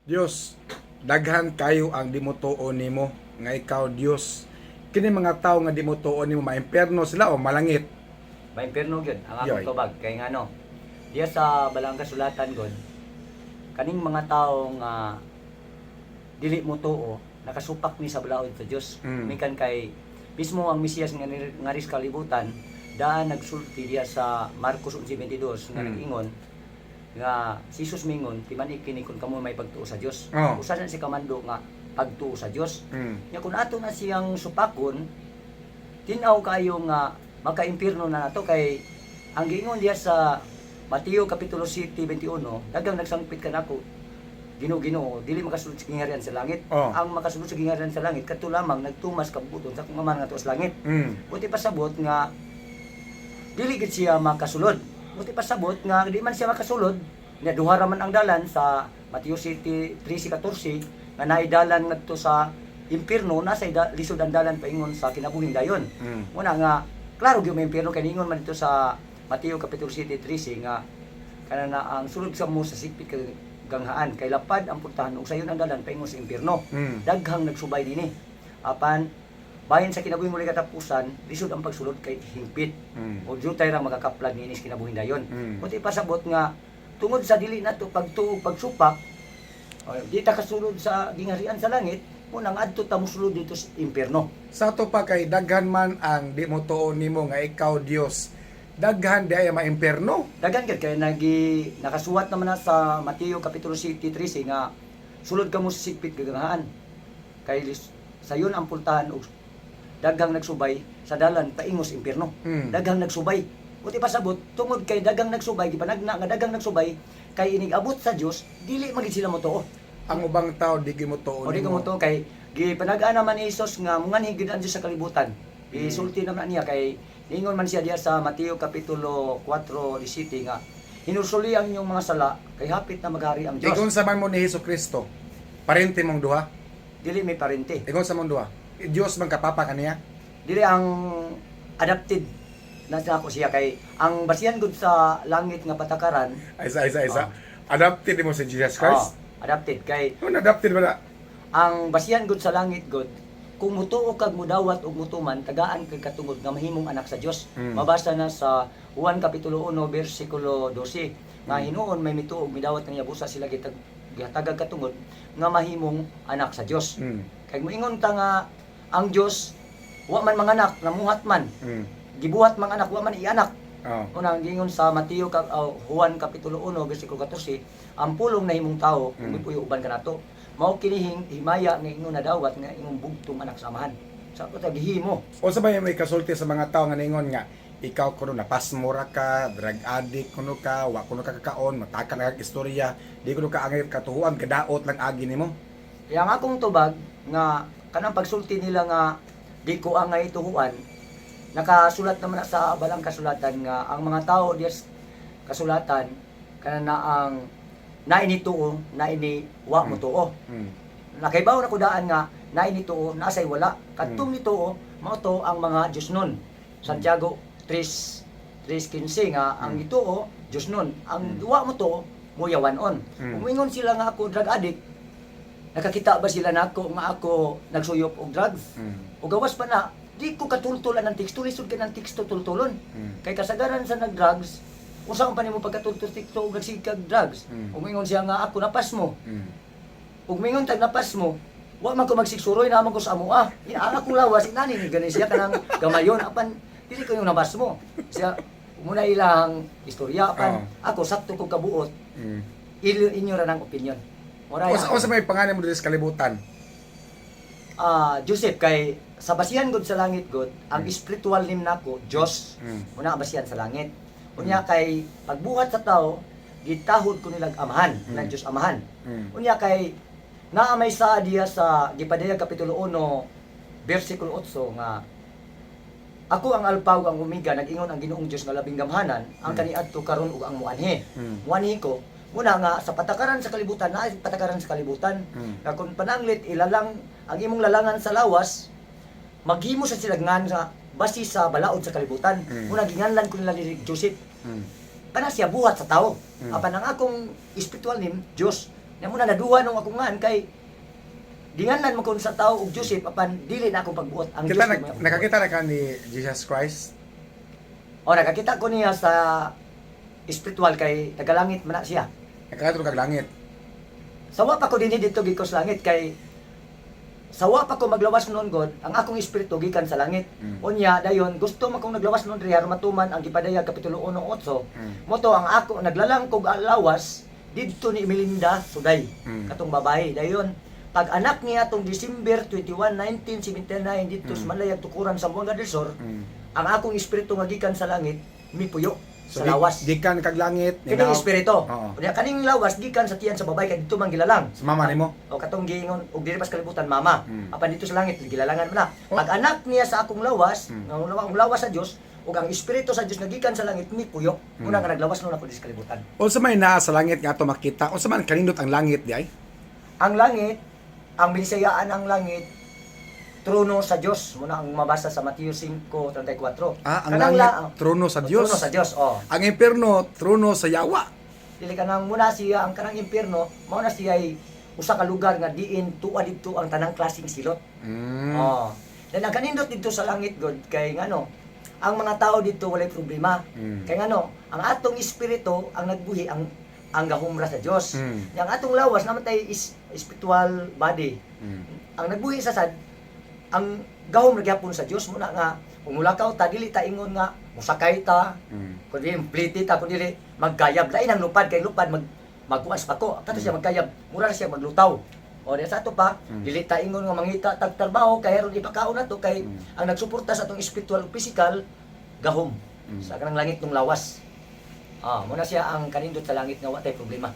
Dios, daghan kayo ang di motuo nimo nga ikaw Dios. Kini mga tawo nga di motuo nimo, maimpierno sila o malangit? Maimpierno gyud ang akong Yoy. tubag kay ngano. Diya sa balang kasulatan god, kaning mga tawo nga dili mo tuo, nakasupak ni sa balaod sa Dios. Mikan kay mismo ang Mesiyas nga ngari sa kalibutan daan nagsulti diya sa Marcos 11:22 nga nag-ingon nga si Jesus mingon, "Timan kini kung kamo may pagtuo sa Dios." Usa na si kamando nga pagtuo sa Dios. Nya kung ato na siyang supakon, tin-aw kayo nga makaimpirno na nato kay ang giingon diya sa Mateo kapitulo 7:21, "Daghang nagsangpit kanako, Ginoo, Ginoo, dili makasulod sa gingharian sa langit. Ang makasulod sa gingharian sa langit kadto lamang nagtumas kabubut-on sa akong Ama nga sa langit." Buot pasabot nga dili gid siya makasulod. Buot pasabot nga di man siya makasulod, nga duha ra man ang dalan sa Mateo 7:13-14 nga naay dalan ngadto sa impierno, nasa lisod ang dalan paingon sa kinabuhing dayon. Muna nga klaro gyud may impierno kay ningon man dito sa Mateo kapitulo 7:13 nga kana na ang sulod sa mo sa sikpit kay ganghaan kay lapad ang pultahan ug sayon ang dalan paingon sa impierno. Daghang nagsubay dinhi. Apan bahin sa kinabuhing walay katapusan, lisod ang pagsulod kay hingpit. O jutay ra makakaplag niini sa kinabuhing dayon. Buot ipasabot nga tungod sa dili nato pagtuo, pagsupak, o, di ta kasulod sa gingharian sa langit, unang adto ta mosulod dito sa impierno. Sa ato pa kay daghan man ang di motuo nimo nga ikaw Dios. Daghan di ay maimpierno. Daghan gid kay nagi nakasuwat naman na sa Mateo kapitulo 7:13 nga sulod kamo sa sikpit gaganghaan. Kay sayon ang pultahan ug daghang nagsubay sa dalan paingos impierno. Daghang nagsubay. Buot pasabot tungod kay daghang nagsubay, gipanagna nga daghang nagsubay kay inig abot sa Dios dili man gid sila motuo. Ang ubang tao di gyud motuo O di nimo. ko motuo kay gipanag-an naman ni Jesus nga munganhi gid ang Dios sa kalibutan. Gisulti naman niya kay ningon man siya diya sa Mateo kapitulo 4:17 nga hinursuli ang inyong mga sala kay hapit na maghari ang Dios. Ingon sa man mo ni Hesus Kristo? Parente mong duha? Dili may parente. Ingon sa mong duha? Dios man kapapa kaniya? Dili, ang adopted na sa ako siya kay ang basihan gud sa langit nga patakaran. Ay, isa, isa, isa. Adopted mo si Jesus Christ? Oh, adopted kay Ano adopted ba na? Ang basihan gud sa langit gud, kung mutuo kag mudawat ug mutuman, tagaan kag katungod nga mahimong anak sa Dios. Mabasa na sa Juan kapitulo 1 bersikulo 12 nga hinuon may mituo ug midawat nga busa sila gihatagag katungod nga mahimong anak sa Dios. Kay moingon ta nga ang Dios wa man manganak, namuhat man, gibuhat mga anak, wa man ianak. Unang giingon sa Mateo Juan kapitulo 1 bersikulo 14, ang pulong nahimong tao mm. Puyo uban kanato. Mao kinihing himaya nga ingon nadawat nga ingong bugtong anak sa Amahan. Sa ko gihimo. O sa ba may kasulti sa mga tao nga ningon nga ikaw kuno napasmura ka, drug addict kuno ka, wa kuno ka kakaon, mataka na kag istorya, di kuno ka angay katuhuan, kadaot lang agi nimo? Kaya ang akong tubag nga kanang pagsulti nila nga di ko angay tuhuan, nakasulat naman na sa balang kasulatan nga ang mga tao diya sa kasulatan kana na ang naini tuo, naini wa mo tuo. Nakaibaw na kudaan nga naini tuo, nasay wala. Kadtong nituo, mao to ang mga Diyos nun. Santiago 3:3:15 nga ang ituo Diyos nun. Ang duwa mo to muyawan-on. Kung moingon sila nga ako drug addict, nakakita ba sila nako nga ako nagsuyop og drugs? O gawas pa na, di ko katultulan ng teksto, lisod ka ng teksto tultulon. Kay kasagaran sa nag-drugs, unsa man pa nimo pagkatultul teksto og nagsigag drugs? Ug moingon siya nga ako napas mo. Ug mingon tag napas mo, wa man ko magsiksuroy na man ko sa amoa. Ina ang akong lawas inani ni gani siya kanang gamayon apan dili ko yung nabas mo. Siya muna ilang istorya apan ako sakto ko kabuot. Inyo ra nang opinion. Mura O sa may pangalan mo diri sa kalibutan? Ah, Joseph kay sa basihan gud sa langit gud, ang spiritual name nako Diyos. Una ang basihan sa langit. Unya kay pagbuhat sa tao, gitahod ko nilag Amahan, na Diyos Amahan. Unya kay naa may saa diya sa gipadayag kapitulo 1 bersikulo 8 nga ako ang Alpha ug ang Omega, nag-ingon ang Ginoong Dios nga labing gamhanan, ang kaniadto, karon ug ang muanhi. Muanhi ko muna nga sa patakaran sa kalibutan, naa patakaran sa kalibutan nga kung pananglit ilalang ang imong lalangan sa lawas, maghimo sa sila ngan sa basi sa balaod sa kalibutan. Muna ginganlan ko nila ni Joseph. Kana siya buhat sa tao. Apan ang akong spiritual name Dios. Nya muna naduha nung akong ngan kay dinganlan man kon sa tao og Joseph, apan dili na akong pagbuot ang Kita Diyos na, may akong nakakita na ka ni Jesus Christ? buot. O, nakakita ko niya sa spiritual kay tagalangit man na siya. Nakakita kag langit. Sawa pa ko dinhi didto gikan sa langit kay sawa pa ko maglawas noon God, ang akong espiritu gikan sa langit. Unya dayon gusto man kong naglawas noon diri aron matuman ang gipadayag kapitulo 1:8. Moto ang ako naglalang kog lawas didto ni Melinda Suday, katong babae. Dayon pag anak niya tong December 21, 1979 didto sa Malayag Tukuran, Zamboanga del Sur, ang akong espiritu nga gikan sa langit mipuyo So, sa lawas. Gikan kag langit. Kining espiritu. Oo. Unya kaning lawas gikan sa tiyan sa babae kay didto man gilalang. Sa mama nimo. O katong giingon og diri pa sa kalibutan mama. Apan dito sa langit gilalangan man na. Oh. Pag anak niya sa akong lawas, ang lawas sa Dios ug ang espiritu sa Dios nga gikan sa langit mipuyo. Una nga naglawas nun ako diri sa kalibutan. Unsa may naa sa langit nga ato makita? Unsa man kanindot ang langit di ay? Ang langit, ang binisayaan ang langit, trono sa Dios. Muna ang mabasa sa Mateo 5:34. Ah, ang Kanang langit, trono sa Dios. Trono sa Dios, oh. Ang impierno, trono sa yawa. Dili kanang muna siya ang kanang impierno, mao na siya ay usa ka lugar nga diin tuwa didto ang tanang klaseng silot. Oh. Then ang kanindot didto sa langit god kay ngano, ang mga tao didto walay problema. Kay ngano, ang atong espiritu ang nagbuhi ang gahumra sa Dios. Yang atong lawas naman tay is spiritual body. Ang nagbuhi sa sad ang gahom ra gyapon sa Dios muna nga kung mulakaw ta dili ta ingon nga musakay ta, kundi pliti ta, kundi maggayab. Lain ang lupad kay lupad magkuan sa pako kato siya maggayab, mura na siya maglutaw. O di sa ato pa, dili ta ingon nga mangita tag trabaho kay aron ipakaon nato kay ang nagsuporta sa atong spiritual ug physical gahom sa kanang langit ng lawas. Ah, muna siya ang kanindot sa langit nga wa tay problema.